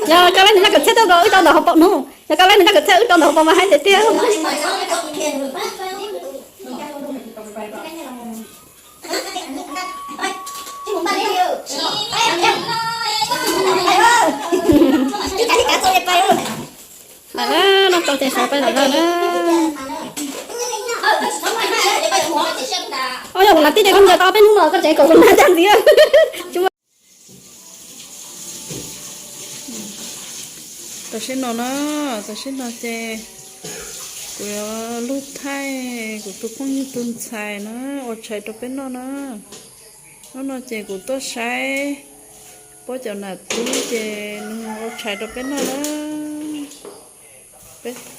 Yog koj laib nws caj kawm txhiaj tuaj ko wb rau ntawm hauv paus no. Yog koj laib nws caj kawm txhiaj wb rau ntawm hauv paus mas hais tiag tiag. Lawm na, noj tau ces sawv peb lawm na. Yog kuv lam tib ces koj ncaws tau peb hnub no koj tseem kom kuv nag tag ntxiv. Tam sim no na, tam sim no ces kuv yuav lug thaij kuv tus phooj ywg tus ntxhais na ua tshais rau peb noj na. Hnub no ces kuv tuaj saib puab cov nam tub ces nws ua tshais rau peb noj na.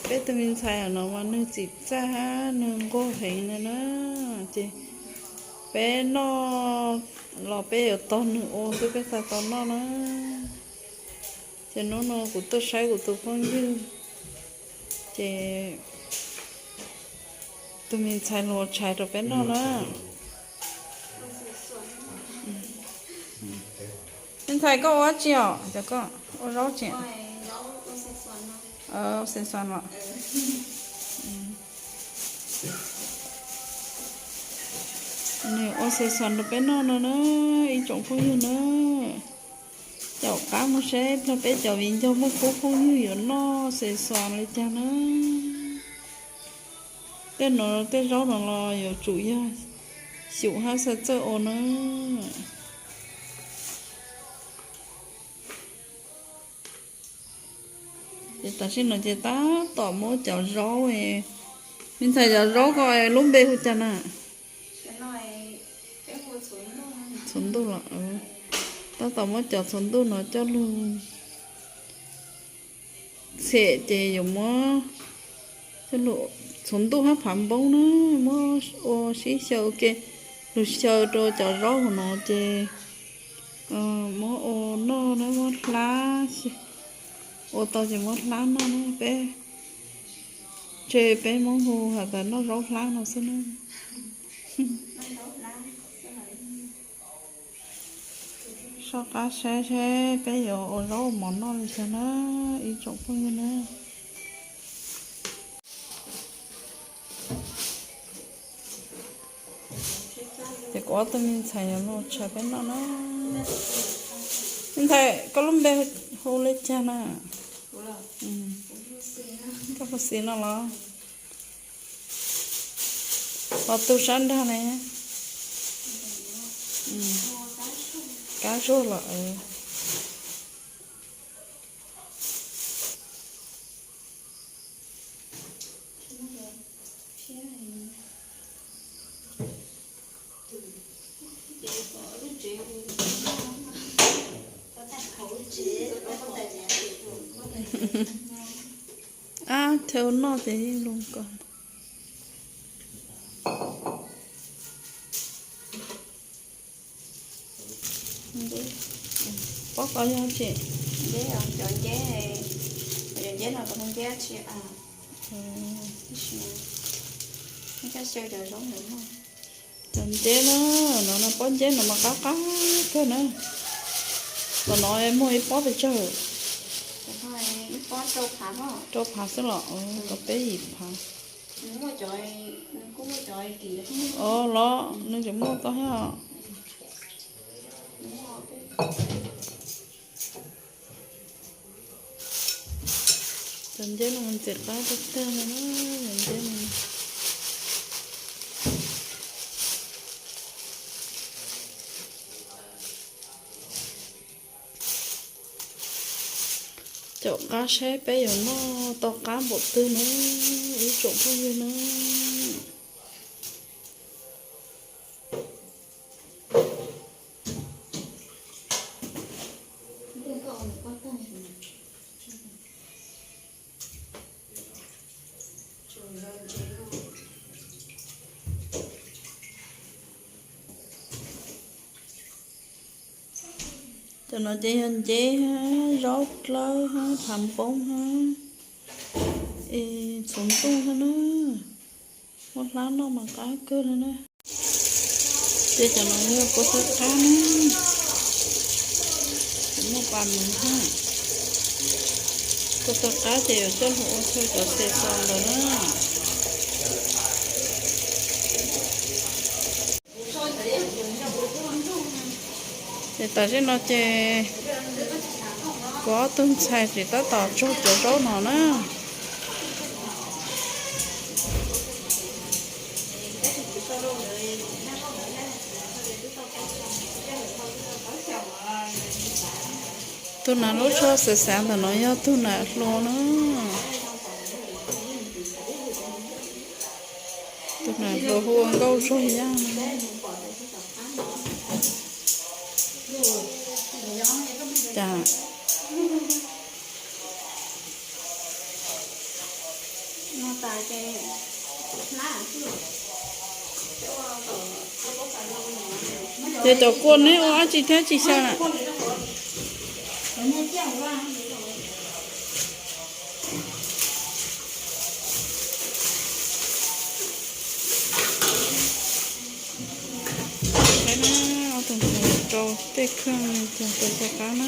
Peb tus me ntxhais no mas nws txim txaj hab nws nquag heev li na. Ces peb noj los peb yuav tos nws ua xwb peb thiaj tau noj na. Ces hnub no kuv tuaj saib kuv tus phooj ywg, ces tus me ntxhais los ua tshais rau peb noj na. Me ntxhais koj ua dab tsi os? Cov koj ua zaub tsi? Xes xuas los. Nws ua xes xuas rau peb noj no na, ib tsoom phooj ywg na. Caum qab mus seb peb cov viv ncaus Hmoob Kub phooj ywg yuav noj xes xuas li cas na. Tej no tej zaub no los yuav tsum yog xyum hab xav txawj ua na. Ces tam sim no ces tab tom muab cov zaub, me ntxhais cov zaub ko lub npe hu cas na? Txhuv ntuj los. Tab tom muab cov txhuv ntuj no coj lug txhem ces yuav muab txhuv ntuj hab phav npoob na, muab ua sib xyaw ua ke, lug xyaw rau cov zaub hauv no ces muab ua noj na, muab hlab, ua tau ces muab hlab noj na peb. Tseg peb Hmoob hu has tas noj zaub hlab no xwb na. Soj qab saib seb peb yuav ua zaub ua mov noj li cas na, ib tsoom phooj ywg na. Ces kuv ob tug me ntxhais yuav los tshais peb noj na. Me ntxhais koj lub npe hu li cas na? Koj hu Xis no los? Ho tus sab nrag ne? Kab zuag los. Ab, chaw noj ces yeej zoo kawg. Pob kos yog tsi? Cov nceb no, cov nceb tsi, cov nceb na, no pob nceb no mas qab qab kawg na. Tom no muaj ib pob pes tsawg? Rau phav xwb los, tau peb yim phav. Os los nws tseem muaj tau thiab os. Cov nceb no ntxim qab tag tag li na, cov nceb no. Caum qab saib peb yuav noj tau qab npaum twg na, ib tsoom phooj ywg na. Cov no ces yog nceb hab, zaub dlawb hab, phav npoob hab, es txhuv ntuj hab na. Muab hlab noj mas qab kawg li na. Ces cov no yog kua txawb qab na, tseem muaj pas mus hab. Tau tag qab ces yuav coj los ua chaw cov xes xos ntawd na. Ces tam sim no ces kuv ob tug ntxhais tseem tab tom tsaug cov zaub no na. Tus nas lub tsho xav xav ntawm no yog tus nas hluas na. Tus nas hluas hu ua Nkauj Zog Yaj. Cas ces cov kua neb ua dab tsi thiab tsis xyaw na? Tus ntxhais rau tej kheej cog tus caj qab na.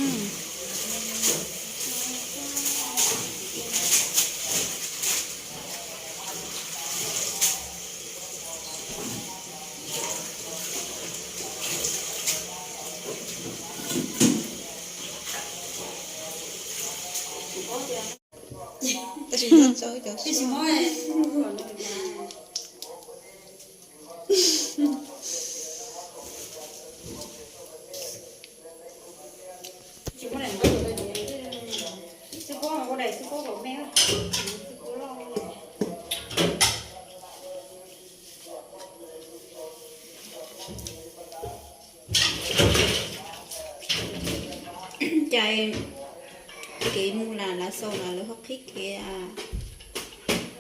Cas kev mus lam lav xaus lawm lawv ho qhib kev,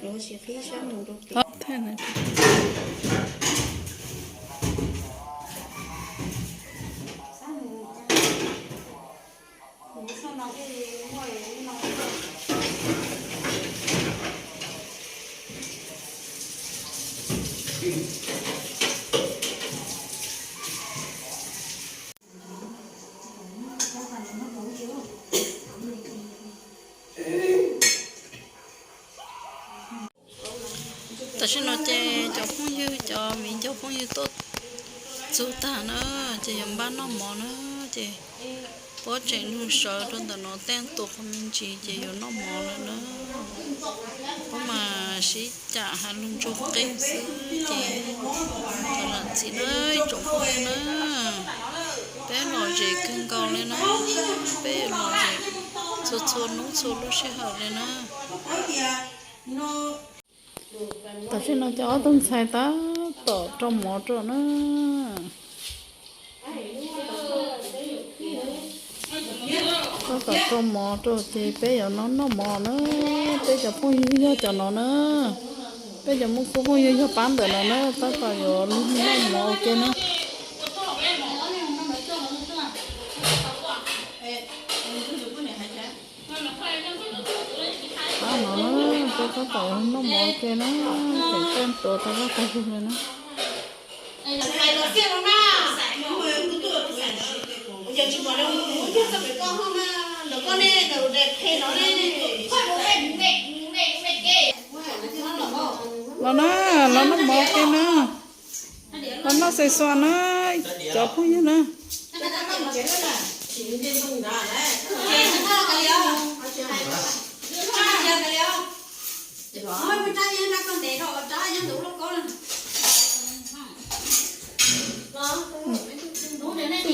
lawv ho tsis qhib sab mus rau kev. Tam sim no ces cov phooj ywg, cov viv ncaus phooj ywg tuaj txug tag na, ces yuav npaj noj mov na, ces puab tseem lug sawv rau ntawm no tej tus qhov me ntsis ces yuav noj mov lawm na. Puab mas sib cam has lug ntsuag qeej xwb ces tam sim no ib tsoom phooj ywg na, peb lom zem kawg nkaus li na, peb lom zem txhua txhua hnub txhua lub sij hawm li na. Tam sim no cov ob tug ntxhais tab tom rau mov rau na. Tab tom rau mov rau ces peb yuav noj noj mov na. Peb cov phooj ywg yog cov no na. Peb cov Muaj Kub phooj ywg yog pab ntawm no na, tab tom yuav noj mov ua ke na. Pab no na, peb tab tom yuav noj mov ua ke na, tseem tej tuav tau zaj tag zug li na. Los na, los noj mov ua ke na. Los noj xes xuas na, cov phooj ywg na.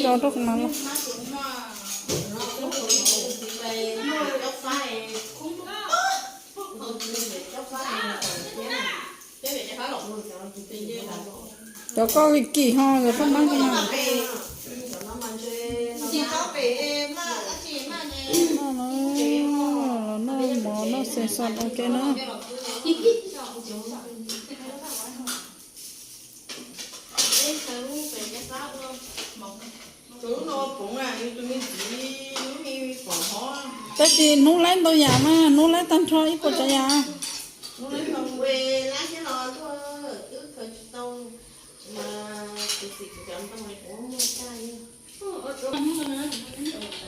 Zov rau qhov no los. Cov koj li kim ho cov koj mab no. Noj mov noj xes xuas ua ke na. Tab sis hnub laib ntau yam mas, hnub laib tag nrho ib puas tsav yam.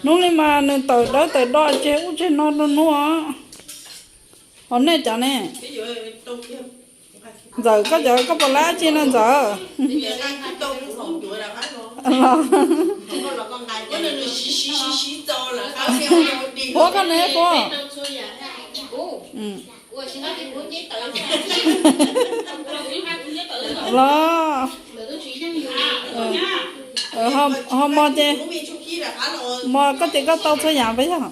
Hnub li mas nws tawm dawb tawm do tseg ub tseg no rau hnub os. Hos nej cov ne? Ntxawm, koj cov koj puas laib dab tsi no Ntxawm? Los, Huab koj ne Huab? Los, ho mos ces, mos koj ces koj tau txhua yam puas yog?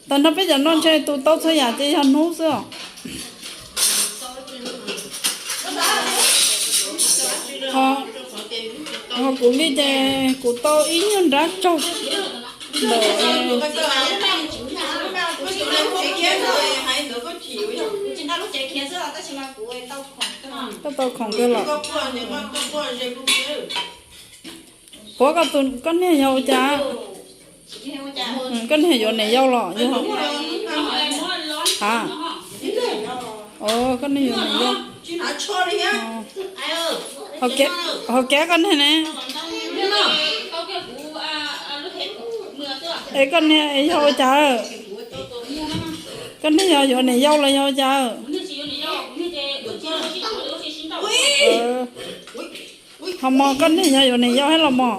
Tag nrho peb cov no ntshe tus tau txhua yam ces yog hnub xwb os. Ho kuv li ces kuv tau ib nyuag nrab tsaug ntawm. Koj tau khoom kawg los. Puab koj tus koj niag yog ua cas? Koj niag yuav niam yau los yog? A, koj niag yuav niam yau. Hauv kev koj niag ne? Es koj niag yog ua cas? Koj niag yog yuav niam yau los yog ua cas? Ho mos koj niag yog yuav niam yau thiab los mos?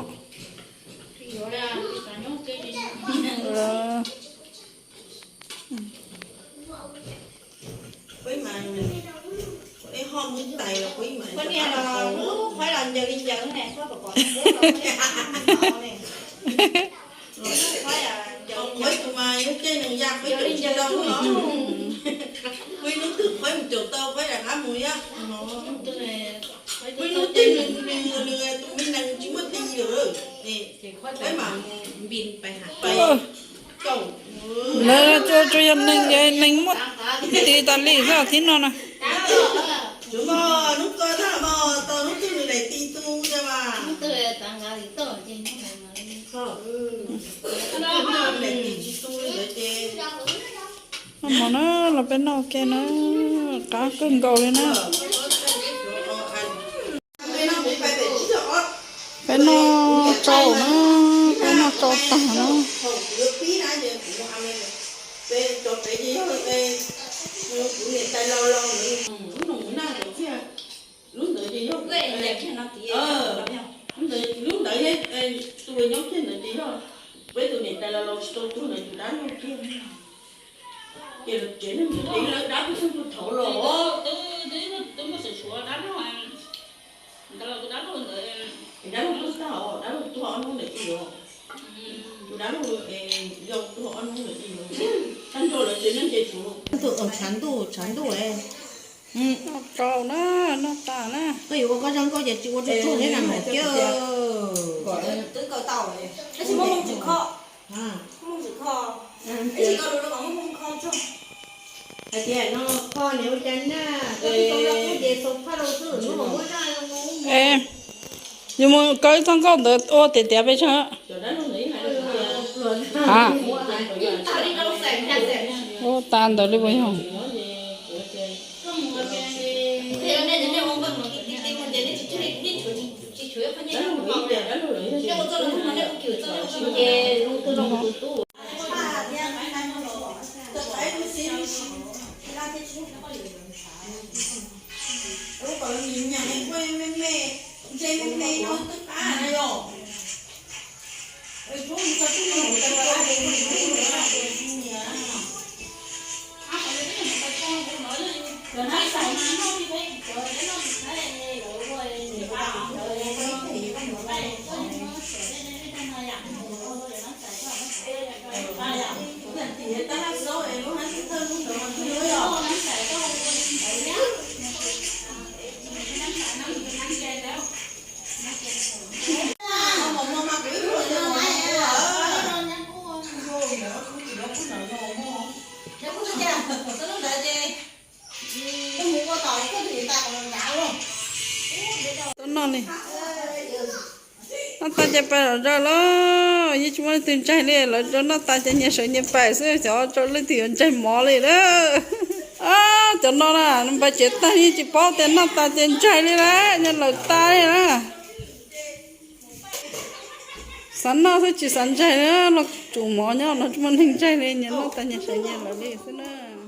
Lawv tsuas yog neeg, neeg muaj tis tas li xwb thib no na. Noj mov na, los peb noj ua ke na, qab kawg nkaus li na. Peb noj tsau na, peb noj tsau tag na. Lub ntawd tus nyob kiag ntawd ces yog peb tus niam tais laus laus tsis tau tuag ntawd tus dab laug kiag. Ces lawv tsev neeg ces lawv dab peb tug thaum los. Dab laug tuag tag os, dab laug tuag ob hnub ntawd ces yog, tus dab laug yau tuag ob hnub ntawd ces yog. Tag nrho lawv tsev neeg ces tshuav tshav ntuj, tshav ntuj. Noj tsau na, noj tas na. Koj yuav ua koj zaj nkauj ces tsis ua tsuag tsuag thiab na mas cawj. Hais tias no koj niam ua cas na, koj tsis tau zaj nkauj ces xaus phaj rau xwb, hnub no muab zaj zoo. Yus mus kaw ib txoj nkauj ntawd ua tiav tiav peb tsawg. Ua tas ntawd li puas yog? Tuaj noj li. Noj tas ces pais zom zaws lawm, yeej tsis muaj leej twg ntsaig li, lawv rau noj tas ces nyias sawv nyias pais xwb, xyov rau leej twg yuav ntsaig mov li na. Cov no na, nws pais tsev tag yeej tsis paub tias noj tas ces ntsaig li lawm, nyob lawm tas li na. Xav noj xwb tsis xav ntsaig na, los tsum mov nyob no tsis muaj neeg ntsaig li, nyias noj tas nyias sawv nyias lawm li xwb na.